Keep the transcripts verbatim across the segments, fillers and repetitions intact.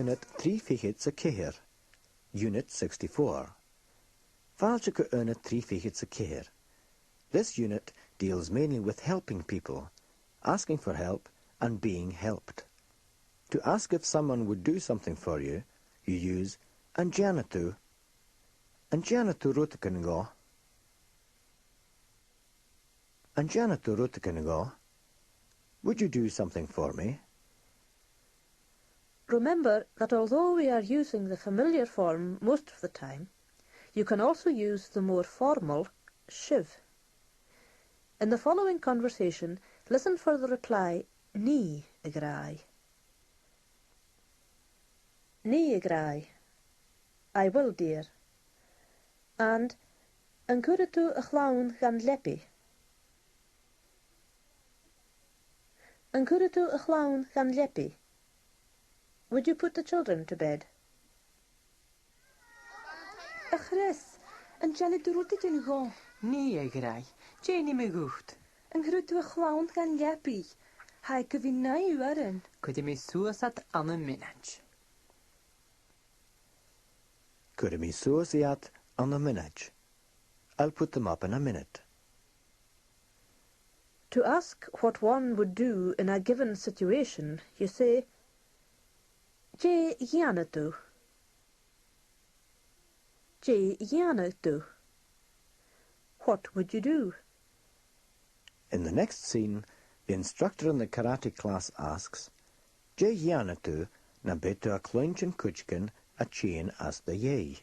Unit trì fichead 's a ceithir. Unit sixty-four. Fàilte gu Unit trì fichead 's a ceithir. This unit deals mainly with helping people, asking for help and being helped. To ask if someone would do something for you, you use an dèanadh tu, an dèanadh tu rudeigin dhomh? An dèanadh tu rudeigin dhomh? Would you do something for me? Remember that although we are using the familiar form most of the time, you can also use the more formal sibh. In the following conversation, listen for the reply, nì, a ghràidh. Nì, a ghràidh. I will, dear. And an cuireadh tu a' chlann dhan leabaidh? An cuireadh tu a' chlann dhan leabaidh? Would you put the children to bed? A Chris, an dèanadh tu rudeigin dhomh? Nì, a ghràidh, dè nì mi dhut? An cuireadh tu a' chlann dhan leabaidh? Tha e gu bhith naoi uairean. Cuiridh mi suas iad ann am mionaid. Cuiridh mi suas iad ann am mionaid. I'll put them up in a minute. To ask what one would do in a given situation, you say, dè dhèanadh tu? Dè dhèanadh tu? What would you do? In the next scene, the instructor in the karate class asks, dè dhèanadh tu nam biodh tu a' cluinntinn cuideigin a' tighinn às do dhèidh?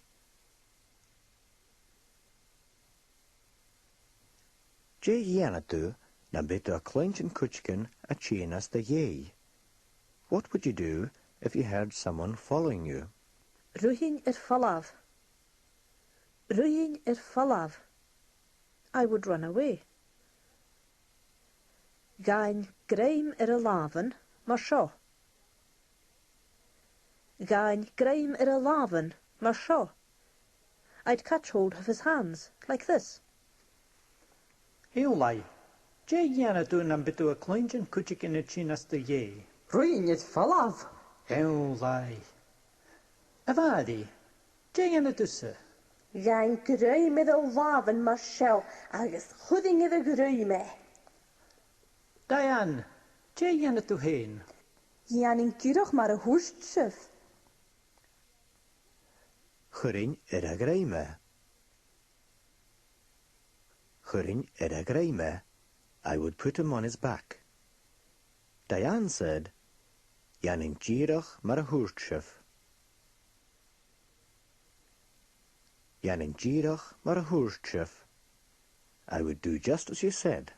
Dè dhèanadh tu nam biodh tu a' cluinntinn cuideigin a' tighinn às do dhèidh? What would you do if you heard someone following you? Ruithinn air falbh. Ruithinn air falbh. I would run away. Dh'fhàinn grèim air a làmhan mar seo. Dh'fhàinn grèim air a làmhan mar seo. I'd catch hold of his hands, like this. Iolaidh, dè dhèanadh tu nam biodh tu a' cluinntinn cuideigin a' tighinn às do dhèidh? Ruithinn air falbh. Iolaidh. A Mhàiri, dè dhèanadh tusa? Dh'fhàinn grèim air a làmhan mar seo agus chuirinn air a ghrèim e. Diane, dè dhèanadh tu fhèin? Dhèanainn dìreach mar a thuirt sibh. Chuirinn air a ghrèim e. Chuirinn air a ghrèim e. I would put him on his back. Diane said, dhèanainn dìreach mar a thuirt sibh. Dhèanainn dìreach mar a thuirt sibh. I would do just as you said.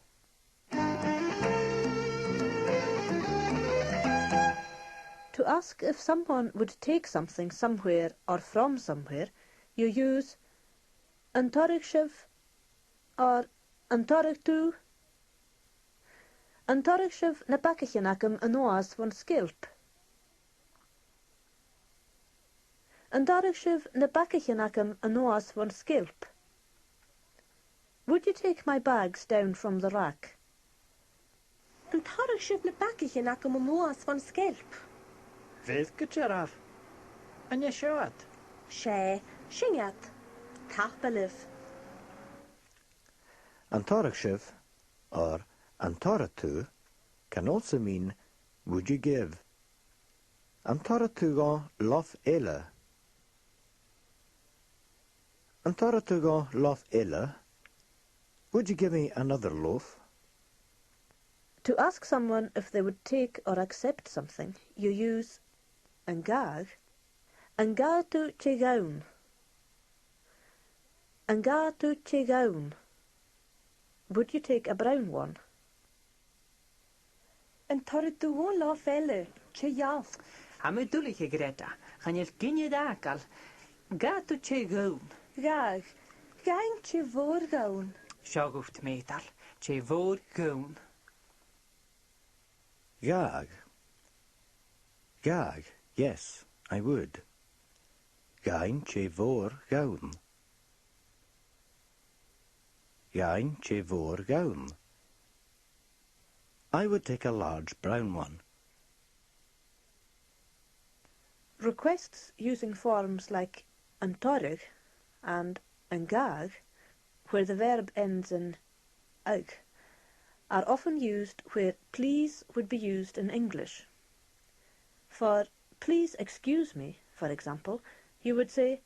To ask if someone would take something somewhere or from somewhere, you use an toireadh sibh or an toireadh tu. An toireadh sibh na bagaichean agam a-nuas bhon sgeilp? An toireadh sibh na bagaichean agam a-nuas bhon sgeilp? Would you take my bags down from the rack? An toireadh sibh na bagaichean agam a-nuas bhon sgeilp? Bheil, gu dearbh. An e seo iad? 'S e, sin iad. Tapadh leibh. An toireadh sibh, or an toireadh tu, can also mean, would you give? An toireadh tu dhomh loaf eile? An toireadh tu dhomh loaf eile? Would you give me another loaf? To ask someone if they would take or accept something, you use an gabh, an gabh tu tè dhonn? An gabh tu tè dhonn? Would you take a brown one? An toireadh tu dhomh loaf eile, tè gheal? Tha mi duilich, a Ghreta, chan eil gin air fhàgail. Gabh tu tè dhonn? Gabh, gabhainn tè mhòr dhonn. Seo dhut, m' eudail, tè mhòr dhonn. Gabh. Gabh, yes, I would. Gabhainn tè mhòr dhonn. Gabhainn tè mhòr dhonn. I would take a large brown one. Requests using forms like an toradh and an gabhadh, where the verb ends in ag, are often used where please would be used in English. For please excuse me, for example, you would say,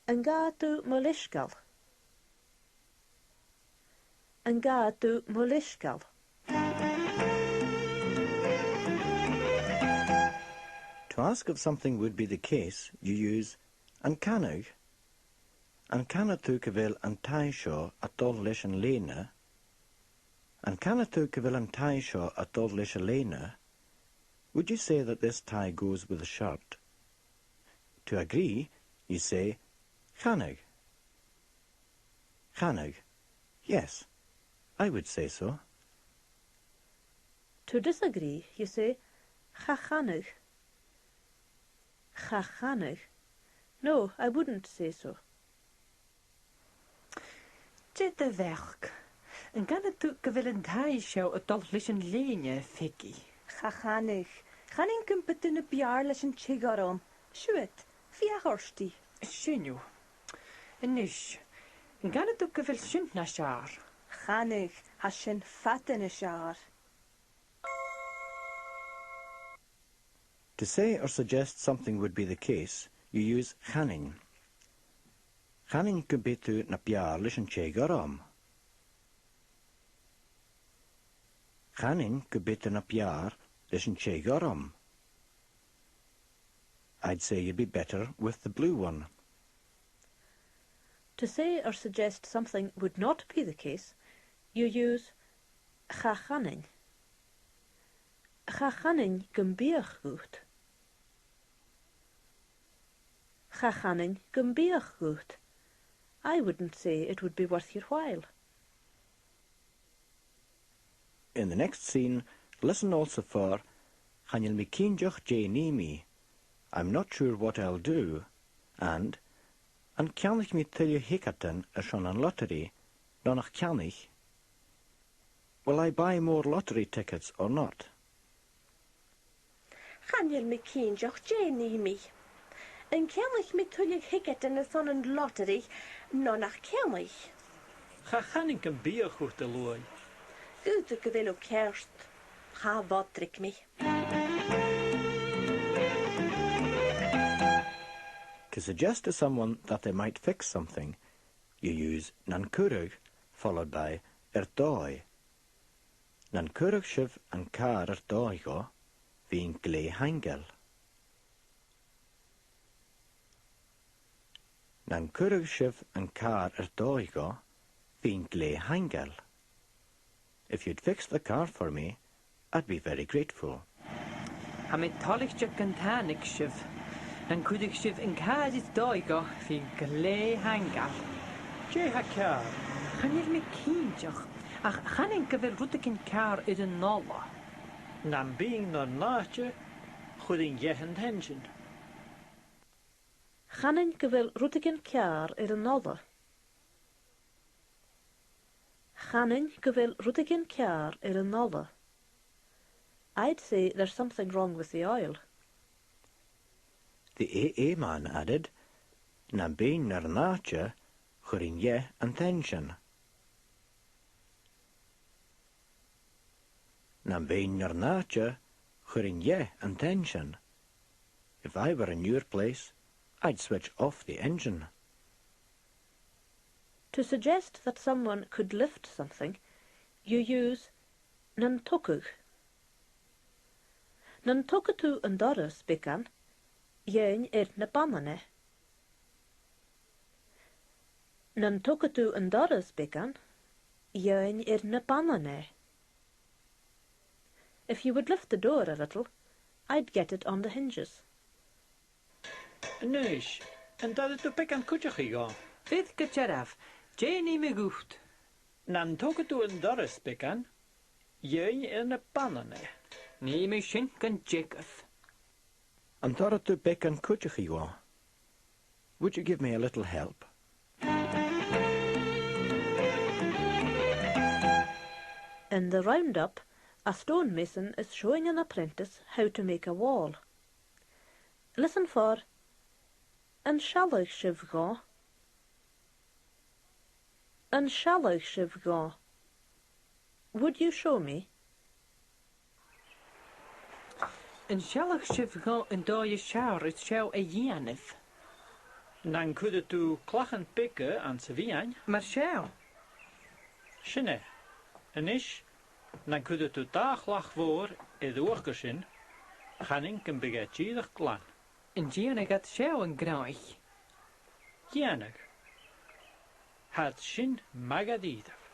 an gabh thu mo leisgeul? An gabh thu mo leisgeul? To ask if something would be the case, you use an canadh. An canadh tu gu bheil an taigh seo a' dol leis an lèine? An canadh tu gu bheil an taigh seo a' dol leis an lèine? Would you say that this tie goes with the shirt? To agree, you say, chanadh. Chanadh. Yes, I would say so. To disagree, you say, cha chanadh. Cha chanadh. No, I wouldn't say so. Dè do bheachd? An canadh tu gu bheil an taigh seo a' dol leis an lèine, Pheigi? Cha chanadh. Chanainn gum bi thu na b' fheàrr leis an tè ghorm. Siuthad, feuch ort i. Sin thu. A-nis, an canadh tu gu bheil sin nas fheàrr? Chanadh, tha sin fada nas fheàrr. To say or suggest something would be the case, you use chanainn. Chanainn gum bi thu na b' fheàrr leis an tè ghorm. Chanainn gum bi thu na b' fheàrr leis an tè ghorm. I'd say you'd be better with the blue one. To say or suggest something would not be the case, you use cha chanainn. Cha chanainn gum biodh dhut. Cha chanainn gum biodh dhut. I wouldn't say it would be worth your while. In the next scene, listen also for chan eil mi cinnteach dè nì mi, I'm not sure what I'll do, and an ceannaich mi tuilleadh thiogadan airson an lottery, no nach ceannaich? Will I buy more lottery tickets or not? Chan eil mi cinnteach dè nì mi. An ceannaich mi tuilleadh thiogadan airson an lottery, no nach ceannaich? Cha chanainn gum biodh dhut, a luaidh. Dh'fhaodadh gu bheil thu ceart. Cha bhodraig mi. To suggest to someone that they might fix something, you use nan cuireadh followed by air dòigh. Nan cuireadh sibh an càr air dòigh dhomh, bhithinn glè thaingeil. Nan cuireadh sibh an càr air dòigh dhomh, bhithinn glè thaingeil. If you'd fix the car for me, I'd be very grateful. Tha mi toilichte gun tàinig sibh. Nan cuireadh sibh an càr air dòigh dhomh, bhithinn glè thaingeil. Dè tha ceàrr? Chan eil mi cinnteach, ach chanainn gu bheil rudeigin ceàrr air an ola. Nam bithinn nur n-àite, chuirinn dheth an t-einnsean. Chanainn gu bheil rudeigin ceàrr air an ola. Chanainn gu bheil rudeigin ceàrr air an ola. I'd say there's something wrong with the oil. The A A man added, nam bithinn nur n-àite, chuirinn dheth an t-einnsean. Nam bithinn nur n-àite, chuirinn dheth an t-einnsean. If I were in your place, I'd switch off the engine. To suggest that someone could lift something, you use nan togadh. Nan toga tu an doras beagan, dheigheadh na bannan e. Nan toga tu an doras beagan, dheigheadh na bannan e. If you would lift the door a little, I'd get it on the hinges. A-nis, an toireadh tu beagan cuideachaidh dhomh? Bheir gu dearbh, dè nì mi dhut? Nan toga tu an doras beagan, dheigheadh na bannan e. Nì mi sin gun teagamh. An toireadh tu beagan cuideachaidh dhomh? Would you give me a little help? In the roundup, a stonemason is showing an apprentice how to make a wall. Listen for: An sealladh sibh dhomh? An sealladh sibh dhomh? Would you show me? An sealladh sibh dhomh an dòigh as fheàrr as seo a dhèanamh? Nan cuireadh tu clachan beaga anns a' mheadhan? Mar seo. Sin e. A-nis, nan cuireadh tu dà chlach mhòr air uachdar sin, chanainn gum bi e dìreach glan. An dèanadh iad seo, a Ghraig? Dhèanadh. Tha iad sin math dha-rìribh.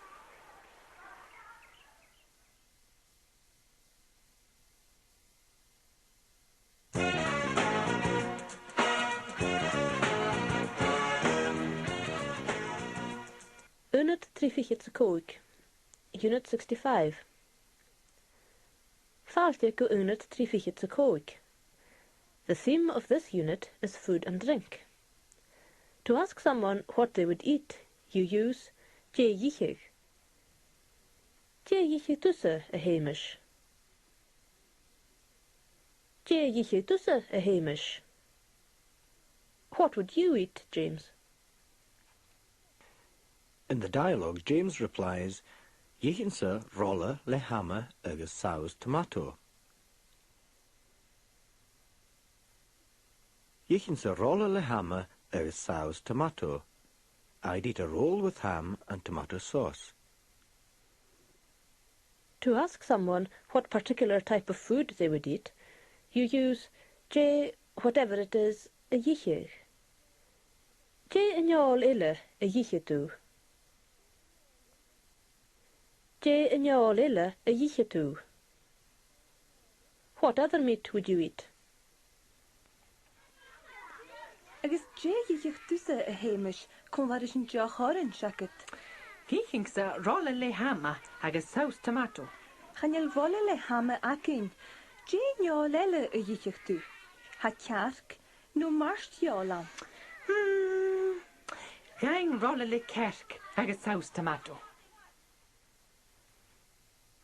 Aonad trì fichead 's a còig. Unit sixty-five. Fàilte gu aonad trì fichead 's a còig. The theme of this unit is food and drink. To ask someone what they would eat, you use dè dh'itheadh. Dè dh'itheadh tusa, a Sheumais? Dè dh'itheadh tusa, a Sheumais? What would you eat, James? In the dialogue, James replies, "Dh'itheann-sa rola le hama agus sabhas tomato." Dh'itheann-sa rola le hama agus sabhas tomato. I'd eat a roll with ham and tomato sauce. To ask someone what particular type of food they would eat, you use dè, whatever it is, a dh'itheadh. Dè an fheòil eile a dh'itheadh tu? Dè an fheòil eile a dh'itheadh tu? What other meat would you eat? Agus dè dh'itheadh tusa, a Sheumais, còmhla ris an deoch orains agad? Dh'itheann-sa rola le hama agus sabhas tomato. Chan eil rola le hama againn. Dè an fheòil eile a dh'itheadh tu? Tha cearc no mart-fheòil ann? Hmm, gabhainn rola le cearc agus sabhas tomato.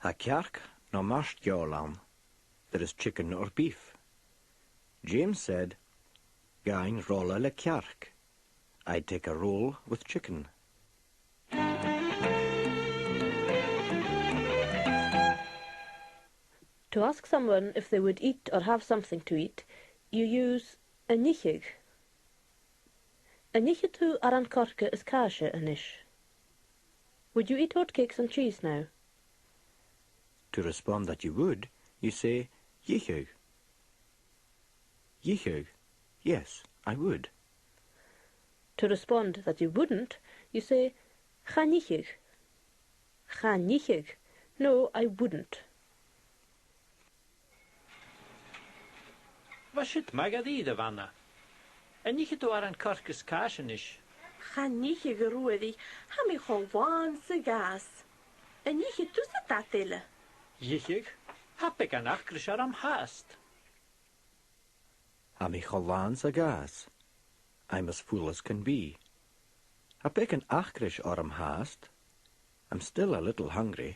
Tha cearc no mart-fheòil ann. There is chicken or beef. James said, "Gabhainn rola le cearc." I'd take a roll with chicken. To ask someone if they would eat or have something to eat, you use an iteadh. An iteadh tu aran-coirce is càise a-nis? Would you eat oatcakes and cheese now? To respond that you would, you say, dh'itheadh. Dh'itheadh, yes, I would. To respond that you wouldn't, you say, chan iteadh. Chan iteadh, no, I wouldn't. Bha siud math dha-rìribh, a Anna. An iteadh tu aran-coirce is càise a-nis? Chan iteadh, a Ruairidh, tha mi cho làn 's a ghabhas. An iteadh tusa dad eile? Dh'itheadh, tha beagan acrais orm fhathast. Tha mi cho làn 's a ghabhas. I'm as full as can be. Tha beagan acrais orm fhathast. I'm still a little hungry.